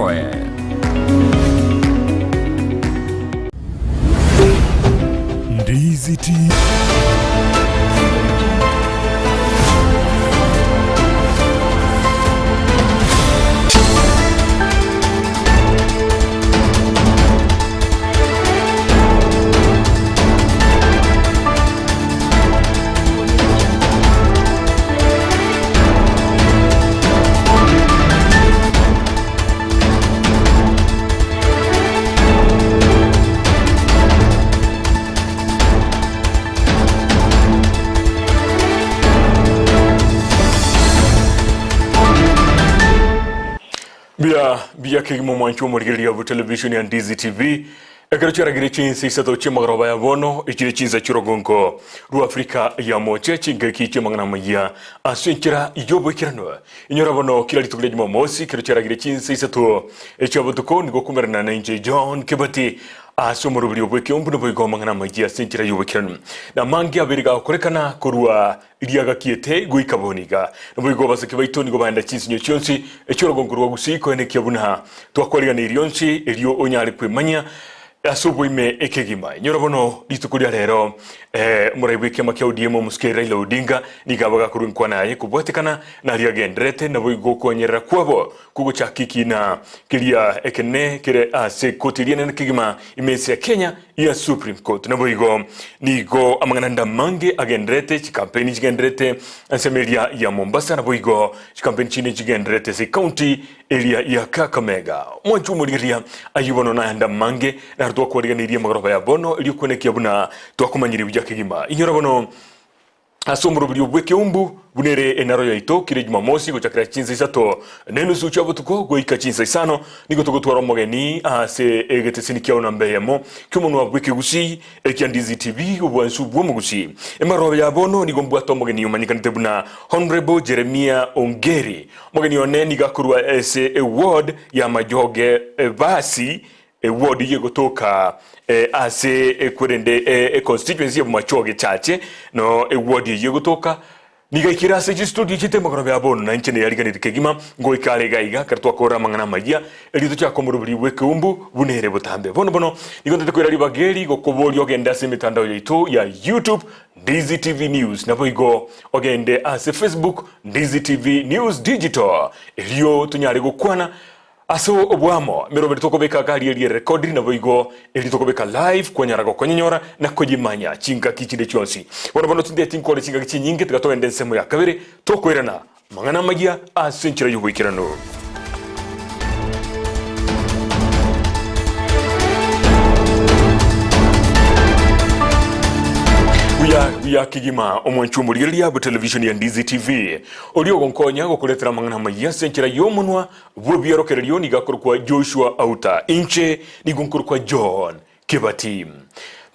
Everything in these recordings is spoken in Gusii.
Tosoe. Ndizi TV. Mbuya mbuya kegima omwanchi omorigereria bwe television ya Ndizi TV Ekero chiaragire chinsa isato chi'amagoroba ya bono, echire chinsa chi'orogongo rw'Afrika ya Moche, chingaki chi'amang'ana amayia ase enchera y'oboikeranu. Inyora bono kera rituko ria Jumamosi, ekero chiaragire chinsa isato chia botuko, nigo okomerana nainche John Kibati ase omoroberio bw'ekeombe naboigo amang'ana amayia ase enchera y'oboikeranu. Namange abere gakorekana korwa riagakiete goika bono iga. Naboigo abasake baito nigo baenda chinsinyo chionsi echi'orogongo rwa Gusii koenekia buna twakwariganeirie onsi, erio onyare kwemanyia ase oboime ekegima. Inyora bono rituko ria rero omorai bw'ekiama kia ODM omosike Raila Odinga nigo abe gakorwa enkwana yaye kobwatekana naria agendererete naboigo okonyerera kwabo kogochaka ekiina keria ekenene kere ase ekoti eria enene kegima ime ense ya Kenya ya Supreme Court. Naboigo nigo amang'ana ande amange agendererete, chikampeni chigendererete ensemo eria ya Mombasa, naboigo chikampeni chinde chigendererete ase ecounty eria ya Kakamega. Mwanche omorigereria ayio bono nayande amange naro twakwariganeirie amagoroba ya bono erio kwenekia buna twakomanyirie buya kegima. Inyora bono Ase omoroberio bw'ekeumbu, buna ere enaro yaito, kera Jumamosi gochakera chinsa isato na enusu chia botuko goika chinsa isano, nigo togotwara omogeni ase egeteseni kiao namba eyemo ki'omonwa bw'ekegusii ekia Ndizi TV, obwansu bw'omogusii. Emarobe ya bono nigo mbwate omogeni omanyekanete buna Honourable Jeremiah Ongeri. Omogeni one nigo akorwa ase eward ya Majoge Basi Eward eyio egotoka ase ekwerende econstituency ya Bomachoge Chache no eward eyio egotoka nigo aikire ase chistudio chiaito emegoroba ya bono na inche neyariganiri kegima ngoika are iga iga ekero twakora amang'ana amayia erio tochake omoroberi bw'ekeumbu buna ere botambe. Bono bono nigo ntete koira ribaga eri gokoboria ogende ase emetandao yaito ya YouTube Ndizi TV News naboigo ogende ase Facebook Ndizi TV News Digital erio tonyare gokwana Ase oboamo, emeroberi tokobeka gari eria erekodiri naboigo eria tokobeka live kwanyara gokonyenyora na koyemanya chingaki chinde chionsi. Bono bono tinteti nkore chingaki chinyinge tiga togende ensemo ya kabere tokoirana amang'ana amayia ase enchera y'oboikeranu. Buya buya kegima omwanchi omorigereria bwe television ya Ndizi TV oria ogonkonya gokoretera amang'ana amayia ase enchera y'omonwa Bw'ebiorokererio nigo akorokwa Joshua Auta, inche nigo nkorokwa John Kebati.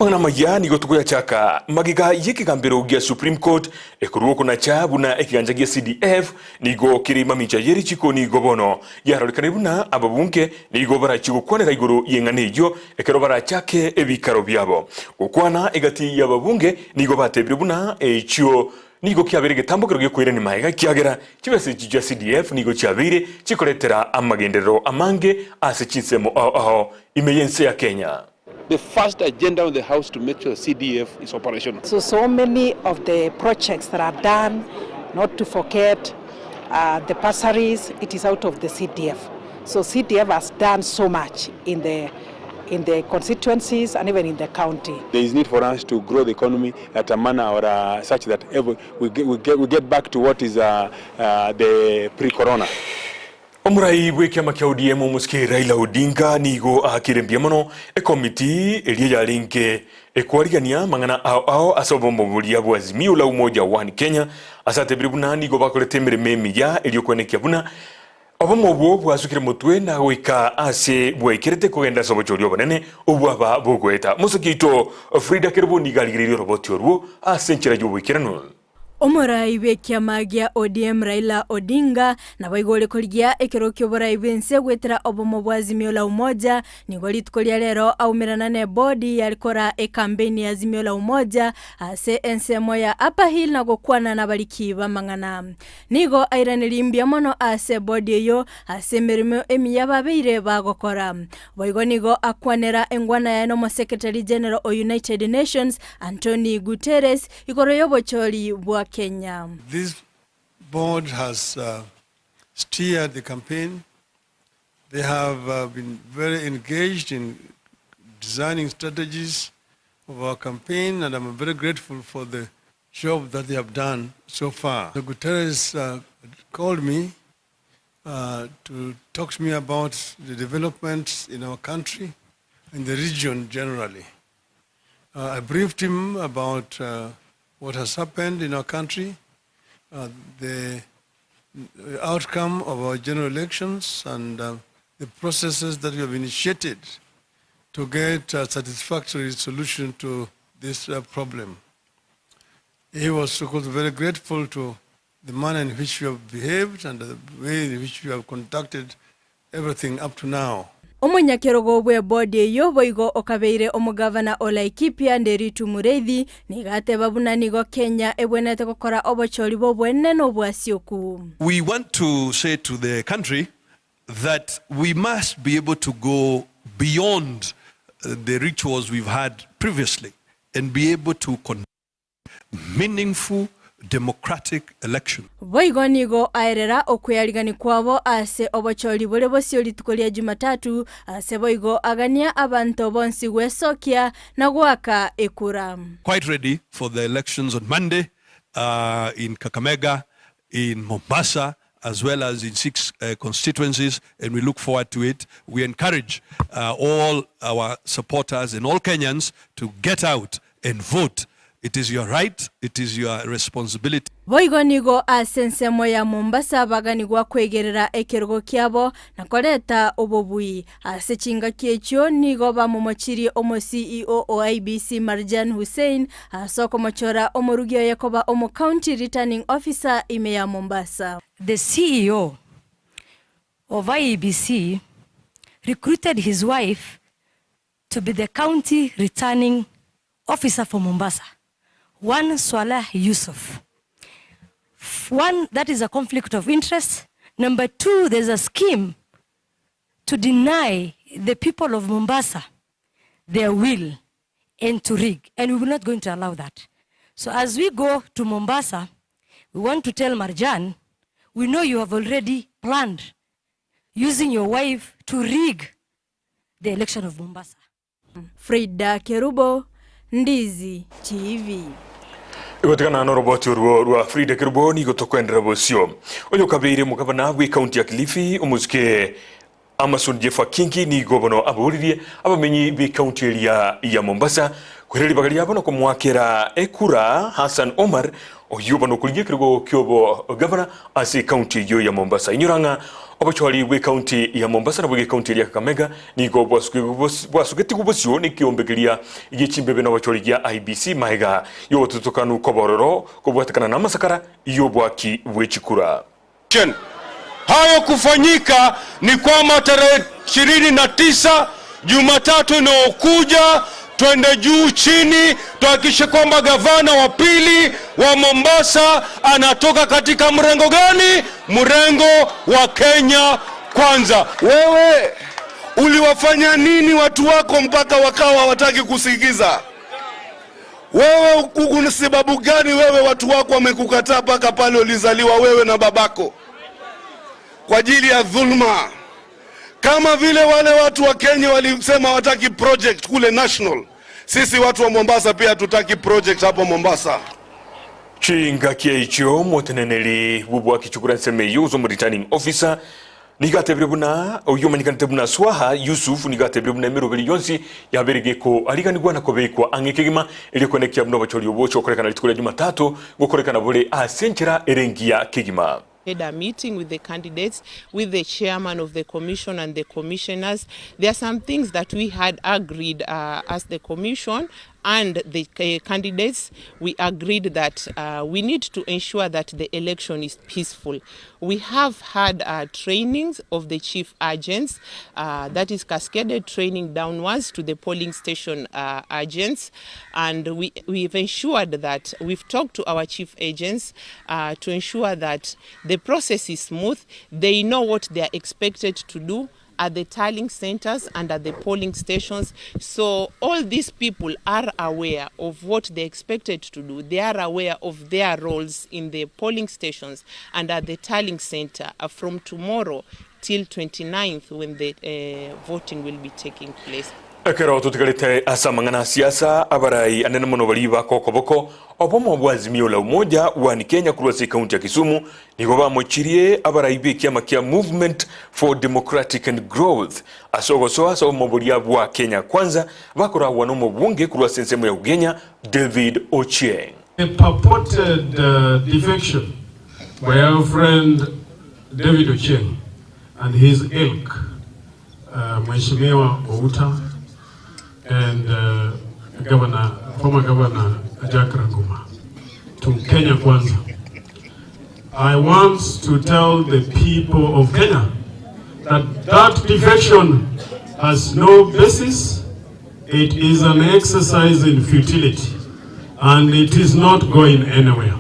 Amang'ana amaya nigo tokoyachaka magega y'ekegambero gia Supreme Court ekorwa okonacha buna ekigancha gia CDF nigo kere mamincha ye richiko nigo bono yarorekanire buna ababunge nigo barachie gokwanera igoro y'eng'ana eyio ekero barachake ebikaro biabo. Gokwana egati y'ababunge nigo batebire buna echio Nigo kiabeire egetambokero gi'okoirania magega, ekiagera chibesa echi chia CDF nigo chiabeire chikoretera amagenderero amange ase chinsemo ao ao ime y'ense ya Kenya. The first agenda on the house to make sure CDF is operational. So so many of the projects that are done, not to forget uh, the bursaries, it is out of the CDF. So CDF has done so much in the in the constituencies and even in the county. There is need for us to grow the economy at a manner or uh, such that every, we, get, we, get, we get back to what is uh, uh, the pre-corona. Omorai bw'ekiama kia ODM omosike Raila Odinga nigo aakire mbuya mono ekomiti eria yarenge ekwarigania amang'ana ao ao ase obomo boria bwa Azimio la Umoja One Kenya ase atebire buna nigo bakorete emeremo emiya erio kwenekia buna Obomo obwo bwasukire motwe na goika ase bwaikerete kogenda ase obochori obonene obwaba bogoeta. Mosoki oito Frida Kerubo nigo arigereirie oroboti orwo ase enchera y'oboikeranu. Omorai bw'ekiama gia ODM Raila Odinga naboigo ore korigia ekerogo ki'oborai bw'ense goetera obomo bwa Azimio la Umoja nigo rituko ria rero aumerana ne bodi yare koraa ekampeini ya Azimio la Umoja ase ensemo ya Upper Hill na gokwana nabariki b'amang'ana. Nigo airaneri mbuya mono ase ebodi eyio ase emeremo emiya babeire bagokora. Boigo nigo akwanera engwana yaye n'Omosekretari General o United Nations, Antonio Guterres, igoro y'obochori bwa Kenya. This board has steered the campaign. They have been very engaged in designing strategies of our campaign and I'm very grateful for the job that they have done so far. The Guterres called me to talk to me about the developments in our country and the region generally. I briefed him about what has happened in our country, the outcome of our general elections and the processes that we have initiated to get a satisfactory solution to this problem. He was, of course, very grateful to the manner in which we have behaved and the way in which we have conducted everything up to now. Omonyakerogo bw'ebodi eyio boigo okabeire omogavana o Laikipia Nderitu Mureithi nigo ateba buna nigo Kenya ebwenerete gokora obochori bw'oboenene na obwasioku. We want to say to the country that we must be able to go beyond the rituals we've had previously and be able to conduct meaningful democratic election. Boigo nigo aerera okweyarigania kwabo ase obochori bore bosio rituko ria Jumatatu, ase boigo agania abanto bonsi gwesokia na goaka ekura. Quite ready for the elections on Monday in Kakamega, in Mombasa as well as in 6 constituencies and we look forward to it. We encourage all our supporters and all Kenyans to get out and vote. It is your right, it is your responsibility. Boigo nigo ase ensemo ya Mombasa baganigwa kwegerera ekerogo kiabo na koreta obobui. Ase chingaki echio nigo bamomochirie omo CEO o IEBC Marjan Hussein ase okomochora omorugi oye koba omo County Returning Officer ime ya Mombasa. The CEO of IEBC recruited his wife to be the county returning officer for Mombasa, one Swaleh Yusuf. One, that is a conflict of interest. Number two, there's a scheme to deny the people of Mombasa their will and to rig, and we were not going to allow that. So as we go to Mombasa, we want to tell Marjan, we know you have already planned using your wife to rig the election of Mombasa. Frida Kerubo, Ndizi TV. Igotigana na oroboti orwo rwa Frida Kerubo nigo tokoenderera bosio. Oyo kabeire omogabana bwe county ya Kilifi omosike Amason Jeffa Kingi nigo bono aboririe abamenyi be county eria ya Mombasa kwera ribaga riabo na komoakera ekura Hassan Omar oyio bono okorigia ekerogo kiobo gavana ase ecounty eyio ya Mombasa. Inyora ng'a obochori bwe county ya Mombasa nabo ecounty eria Kakamega nigo bwasugetigwe bosio nekiombe keria gie chimbebe na obochori gia IEBC maega y'obotutukanu kobororo kobwatekana na amasakara y'obwaki bwe chikura. Hayo kufanyika ni kwamba tarehe 29 Jumatatu inayokuja twende juu chini tuhakikishe kwamba gavana wa pili wa Mombasa anatoka katika mrengo gani? Mrengo wa Kenya Kwanza. Wewe uliwafanya nini watu wako mpaka wakawa hawataki kusikiza? Wewe kuna sababu gani wewe watu wako wamekukataa mpaka pale ulizaliwa wewe na babako? Kwa ajili ya dhulma. Kama vile wale watu wa Kenya walisema hawataki project kule national, sisi watu wa Mombasa pia hatutaki project hapo Mombasa. Chingaki eichio moteneneri bubwaki chukura nseme yuzo mu returning officer nigatebire buna oyo manyikanete buna Swaha Yusuf nigatebire buna emiroberi yonsi yaberegeko ariganigwa na kobekwa ang'e kegima erio konekia buna obochori obocho okorekana rituko ria Jumatatu gokorekana bore ase enchera ere engiya kegima. Had a meeting with the candidates, with the chairman of the commission and the commissioners. There are some things that we had agreed as the commission and the candidates, we agreed that we need to ensure that the election is peaceful. We have had trainings of the chief agents, that is cascaded training downwards to the polling station agents, and we, we've ensured that we've talked to our chief agents to ensure that the process is smooth, they know what they are expected to do at the tallying centers and at the polling stations. So all these people are aware of what they're expected to do. They are aware of their roles in the polling stations and at the tallying center from tomorrow till 29th when the voting will be taking place. Ekero totigarete ase amang'ana a siasa, abarai anene mono baria bakokoboko obomo bwa Azimio la Umoja One Kenya korwa ase ekaunti ya Kisumu nigo bamochirie abarai b'ekiama kia Movement for Democratic and Growth ase ogosoa ase obomo boria bwa Kenya Kwanza bakoragwa nomobunge korwa ase ensemo ya Ugenya David Ochieng. The purported defection by our friend David Ochieng and his ilk, Mheshimiwa Outa and Governor, former Governor Jack Ranguma to Kenya Kwanza. I want to tell the people of Kenya that that defection has no basis. It is an exercise in futility and it is not going anywhere.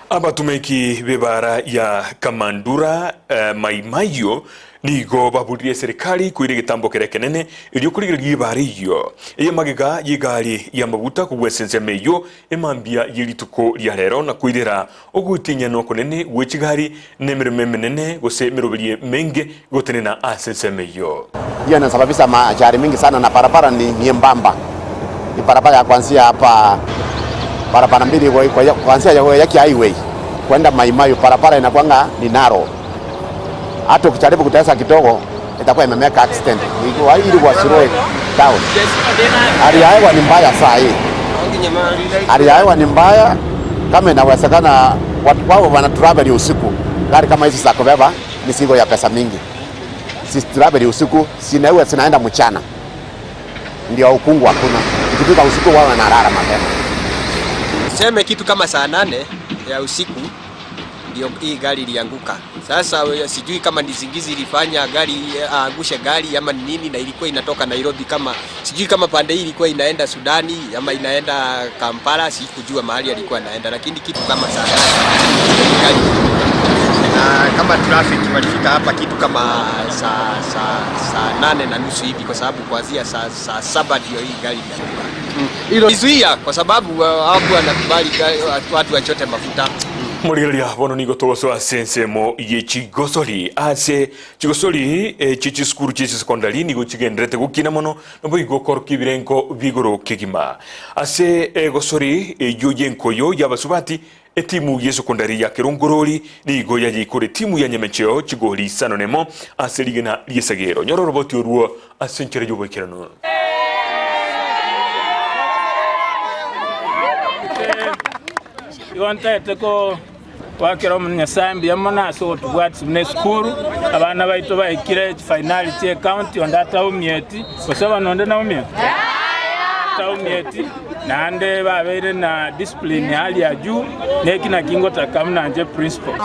Abatumeki b'ebara ya Kamandura Mai Mahiu nigo baburirie eserikari koira egetambo keria ekenene erio korigereria ebara eyio eye magega y'egari y'amaguta kogwa ase ensemo eyio emambia ye rituko ria rero na koirera ogotinyana okonene gwe chigari na emeremo emenene gose emeroberio emenge gotenena ase ensemo eyio. Hiyo inasababisha maajali mingi sana na barabara ni nyembamba. Ni barabara ya kuanzia hapa barabara mbili kuanzia Waiyaki Highway kwenda Mai Mahiu, barabara inakuanga ni narrow. Hata ukijaribu kuteleza kidogo itakuwa imemeka accident. Ili kwa slow down. Hali ya hewa ni mbaya saa hii. Hali ya hewa ni mbaya, kama inawezekana watu wao wana travel usiku. Gari kama hizi za kubeba mizigo ya pesa mingi. Si travel usiku, sinawe zinaenda mchana. Ndio ukungu hakuna. Ikifika usiku wao wanalala mapema. Seme kitu kama saa 8 ya usiku ndio hii gari ilianguka. Sasa sijui kama ni zingizi ilifanya gari aangushe gari ama ni nini, na ilikuwa inatoka Nairobi, kama sijui kama pande hii ilikuwa inaenda Sudani ama inaenda Kampala, sikujua mahali alikuwa anaenda, lakini kitu kama saa 8 gari. Na kama traffic walifika hapa kitu kama saa 8:30 hivi, kwa sababu kuanzia saa 7 ndio hii gari ilianguka. Ilizuia kwa sababu hawakuwa wanakubali watu wachote mafuta. Morigereria bono nigo togosoa ase ensemo ye chigosori ase chigosori chichisukuru chichisekondari nigo chigenderete gokina mono nabo igo korokia ebirengo bigoro kegima ase egosori eywo yenkoyo yabasubati etimu ye sekondari ya Kerongorori nigo yayeikore timu ya Nyamecheo chigori isano nemo ase rigena riesagero nyororo boti oruo ase enchera yoboikeranu. Igo ko wakera omo Nyasaye mbuya mono ase ogotubwatisia buna esukuru abana baito baikire finali chia county onde ataumieti gose abana onde naumieti ataumieti naende babeire na discipline hali ya juu neki naki ngotaka buna nche principal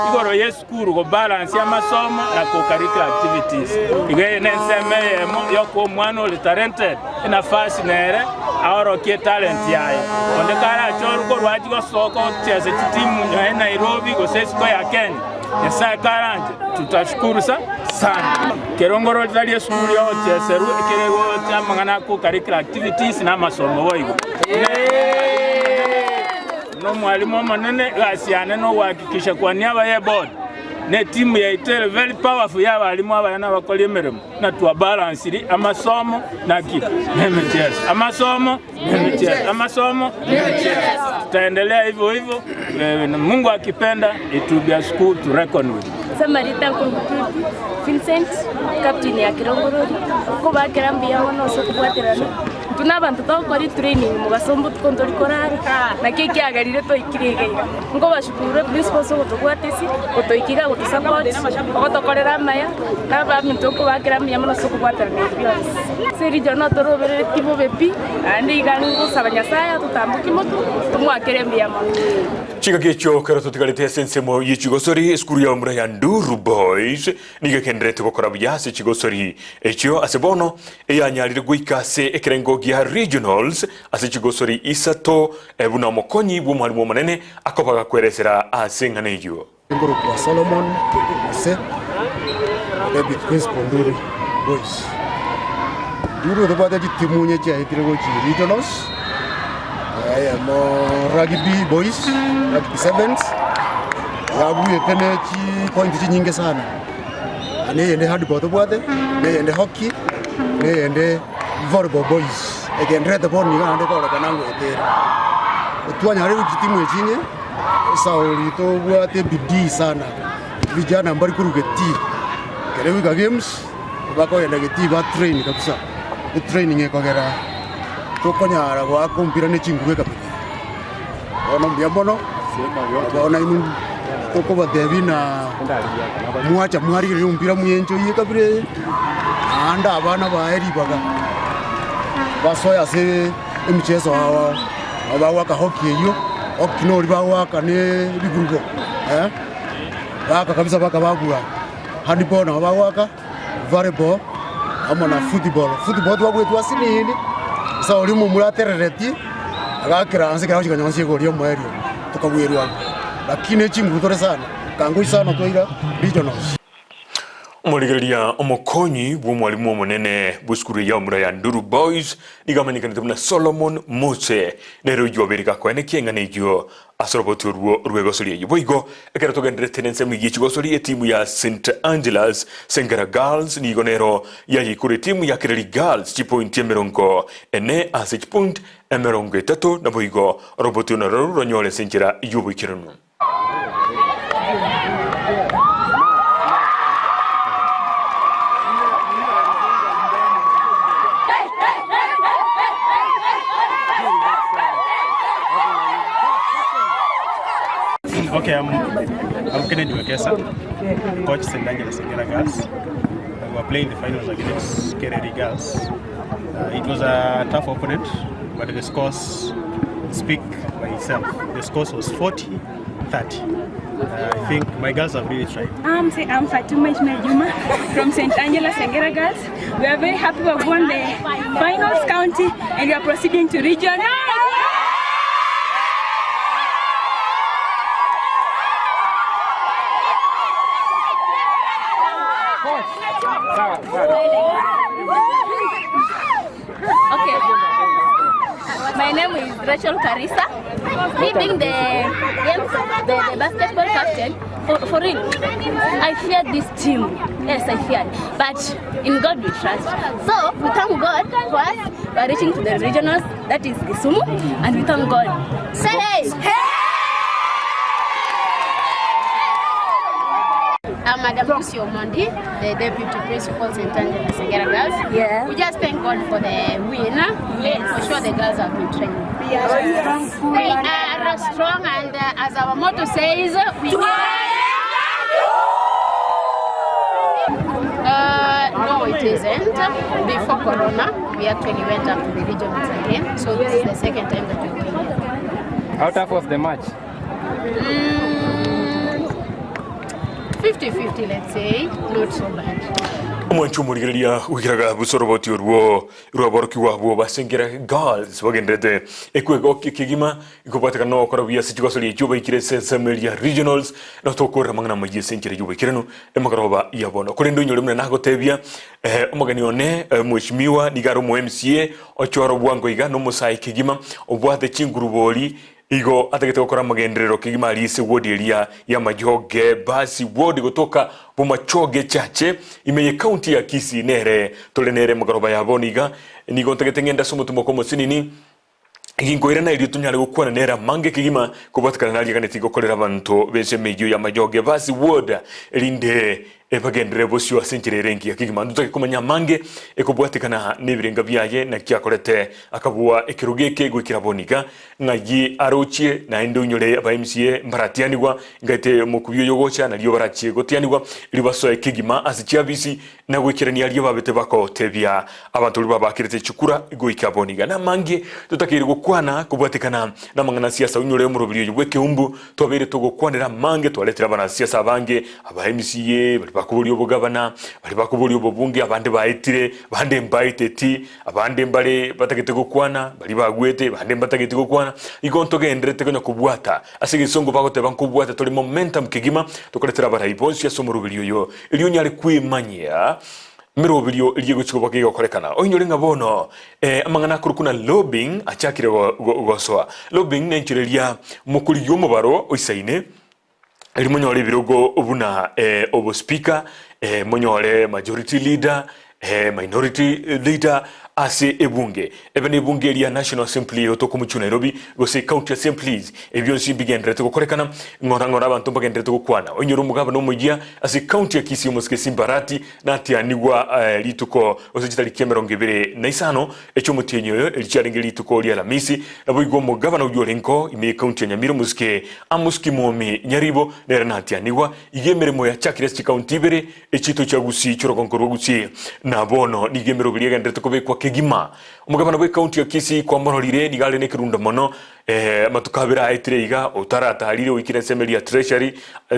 igoro ya esukuru gobalance amasomo na co-curricular activities igo eye na ensemo eyemo yokoa omwana ore talented enafasi nere aorokie talent yaye onde karachore korwachi gosoka gochesa chitimu nyoe Nairobi gose esiko ya Kenya Nyasaye karanje tutashukuru sana kerongoro ritari esukuru yogocheserwa ekere gocha amang'ana co-curricular activities na amasomo boigo no mwalimu omonene gasiane no guhakikisha kwa niaba ya board ne timu ya itere very powerful ya abalimu abayana bakora emirimo na twabalansiri amasomo naki n'emichezo amasomo n'emichezo amasomo n'emichezo tutaendelea hivyo hivyo Mungu akipenda it will be a school to reckon with. Samarita Nkurungututi Vincent captain ya Kirongorori ko bakera mbuya bono ase okobwaterana Intwe na abanto togokora etraining mogaso mbotuko ntori korara, naki ekiagerire twaikire iga iga. Nkobashukuru eprinciple ase ogotobwatisia, gotoika iga gotosupport, ogotokorera amaya, na abaminto nkobakera mbuya mono ase okobwaterana ebi bionsi. Ase rigiya notorobereretie bobe pi, naende iga ngosaba Nyasaye atotambokie motwe, tomwakere mbuya mono. Chingaki echio ekero totigarete ase ensemo ye chigosori, esukuru ya omura ya Nduru Boys nigo egendererete gokora buya ase chigosori echio ase bono eyanyarire goika ase ekerengo gia regionals ase chigosori isato buna omokonyi bw'omwalimu omonene akoba gakweresera ase eng'ana eyio. Nkorokwa Solomon Mose, Deputy Principal Nduru Boys. Nduru tobwate chitimu onye chiaetire gochia regionals, eyemo rugby boys, rugby sevens, yabuete ne chipoint chinyinge sana. Na eyende handball tobwate, na eyende hockey, na eyende volleyball boys. Egendererete bono iga naende kororekana ngoeta ere. Twanyarire chitimu echi inye. Sauli tobwate bidii sana, vijana mbari korwa getii, ekero goika games bakogenda getii ba train kabisa, etraining ekogera tokonyara goaka omopira ne chinguru ekabira. Bono mbuya mono, bono inwe tokobatebia ng'a mwacha mwarigereria omopira mwenchoyie ekabira eye, naende abana baye ribaga basoe ase emicheso ao ao. Nabo bagoaka hoki eyio, hoki nori bagoaka ne ebiburugo eh, baaka kabisa baka babua. Handball nabo bagoaka, volleyball amo na football. Football twabwetwe ase nini, ase oria omomura atereretie, agakera nse ekero agochia konyora egori omoerio, tokabwerwa abwo. Lakini echinguru tore sana, kango isano twaira regionals. Omorigereria omokonyi bw'omwalimu omonene bw'esukuru ya omura ya Nduru Boys nigo amanyekanete buna Solomon Mose nere oyio obeire gakoenekia eng'ana eyio ase oroboti orwo rw'egosori eyio. Boigo ekero togendererete nensemo eyio y'echigosori etimu ya St Angela's Sengera Girls nigo nero yayeikure etimu ya Kereri Girls chipointi emerongo ene ase chipoint 30 naboigo oroboti noro ronyore ase enchera y'oboikeranu. Okay, I'm, I'm Kennedy Wekesa, coach St. Angela Sengera Girls. We were playing the finals against Kereri Girls. Uh, it was a tough opponent, but the scores speak by itself. The scores was 40 30. Uh, I think my girls have really tried. I'm, I'm Fatuma Ismail Juma from St. Angela Sengera Girls. We are very happy we have won the finals county and we are proceeding to region. Okay. My name is Rachel Karisa. Me being the games, the, the basketball captain, for, for real, I feared this team. Yes, I feared. But in God we trust. So we thank God for us. We are reaching to the regionals, that is Kisumu, and we thank God. Say hey! I'm Madam Lucy Omondi, the Deputy Principal St. Angela Sengera Girls. Yeah. We just thank God for the win. And for sure the girls have been trained. We are strong. They are strong and uh, as our motto says, we Uh, no, it isn't. Before Corona, we actually went up to the regionals again. So this is the second time that we're going there. How tough was the match? Mm, 50-50, let's say. Not so bad. Omwanchi omorigereria goikeraga busa oroboti orwo rw'aborokigwa abwo basengera Girls bagenderete ekwegokia kegima ikobwatekana nogokora buya ase chigosori echio baikire ase ensemo eria Regionals na tokorera amang'ana amayia ase enchera y'oboikeranu emagoroba ya bono. Korende onyore buna nagotebia eh, omogeni one eh, mweshimiwa nigo are omo MCA ochore bwango iga nomosae kegima obwate chinguru bori Igo atagete gokora amagenderero kegima aria ase ward eria y'Amajoge Basi ward gotoka Bomachoge Chache ime ye county ya Kisii nere tore nere mogoroba ya bono iga nigo ntagete ng'ende ase omotumo kwa omosinini ginkoirana erio tonyare gokwana nere amange kegima kobwatekana naria ganeti gokorera abanto b'ensemo eyio y'Amajoge Basi ward erinde. Bagenderere bosio ase enchera ere engiya kegima. Ntotake komanya amange ekobwatekana nebirenga biaye naki akorete akabua ekerogo eke goikera bono iga, ng'ai arochie naende oinyore aba MCA mbaratianigwa, ngaete omokubi oyo ogocha nario barachie gotianigwa erio basoe kegima ase chiabisi na goikerania aria babete bagotebia abanto baria babakerete chikura goika bono iga. Namange totakeire gokwana kobwatekana namang'ana a siasa oinyore omoroberi oyo bw'ekeumbu Twabeire togokwanera amange, twaretire abanasiasa abange, aba MCA, baria bakoboria obogabana, baria bakoboria obobunge, abande baetire, abande mbaeteti, abande mbare batagete gokwana, baria bagwete, abande mbatageti gokwana. Igo ntogendererete konya kobwata ase egesongo bagoteba nkobwata tore momentum kegima, tokoretera abarai bonsi ase omoroberi oyo, erio onyare kwemanyia Emeroberio eria egochia koba kegokorekana, oinyore ng'a bono amang'ana akorokwa na lobbying achakire gosoa. Lobbying nenchera eria mokorigia omobaro oisaine erio monyore ebirogo buna obospika, monyore majority leader, minority leader ase ebunge. Ebe nebunge eria National Assembly egotoka omochie o Nairobi gose County Assemblies, ebi bionsi mbigendererete gokorekana ng'ora ng'ora abanto mbagendererete gokwana. Oinyore omogabana omoyia ase County ya Kisii omosike Simba Arati natianigwa rituko gose chitariki emerongo ebere na isano echiomotienyi oyo eri chiarenge rituko ria Alamisi. Naboigo omogabana oyio orengeo ime ye County ya Nyamira omosike Amos Kimomi Nyaribo nere natianigwa. Iga emeremo yachakire ase chikaunti ibere Echito chia Gusii chi'orogongo rwa Gusii na bono nigo emeroberi egendererete kobekwa kegima. Omogabana bw'ekaunti ya Kisii kwamororire nigo are nekerundo mono amatuko abere aetire iga otaratarire oikire ensemo eria ya Treasury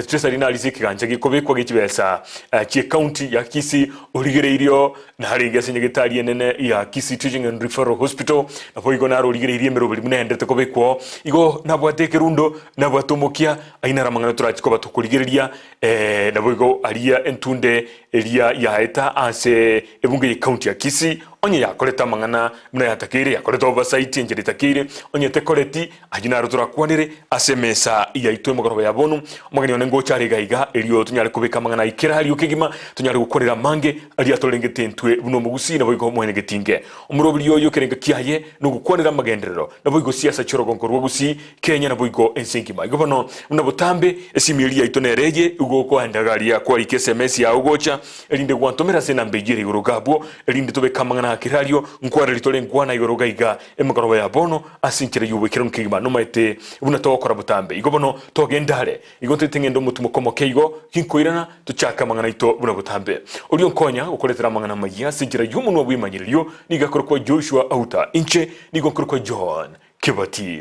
Treasury narise ekegancha gekobekwa gie chibesa chi'ekaunti ya Kisii origereirio narenge ase nyagetari enene ya Kisii Teaching and Referral Hospital naboigo naro origereirie emeroberi buna egendererete kobekwa oo. Igo nabwate ekerundo nabwate omokia ayio naro amang'ana torachi koba tokorigereria Naboigo aria entunde eria yaeta ase ebunge y'ecounty ya Kisii, onye yakorete amang'ana buna yatakeire, yakorete oversight enchera etakeire, onye tekoreti, ayio naro torakwanere ase emesa yaito emogoroba ya bono. Omogeni one ngocha are iga iga, erio tonyare kobeka amang'ana ayio kera ario kegima, tonyare gokwanera amange aria atorengete intwe buna omogusii naboigo mwanyagetinge. Omoroberi oyo ekerengo kiaye nogokwanera amagenderero, naboigo siasa chi'orogongo rwa Gusii, Kenya naboigo ense engima. Igo bono, buna botambe, esimi eria yaito nere eye, igo okoenda garia kwarika SMS yao gocha, erinde gwantomera ase enamba eyio ere igoro iga abwo, erinde tobeke amang'ana a kera ario, nkwareri tore nkwana igoro iga iga emegoroba ya bono, ase enchera y'oboikeranu kegima. Nomaete buna togokora botambe. Igo bono, togende are. Igo ntoete ng'ende omotimoko omoke igo, ginkoirana, tochake amang'ana aito buna botambe. Oria onkonya gokoretera amang'ana amayia ase enchera y'omonwa bw'emanyererio nigo akorokwa Joshua Auta, inche nigo nkorokwa John. Kebati.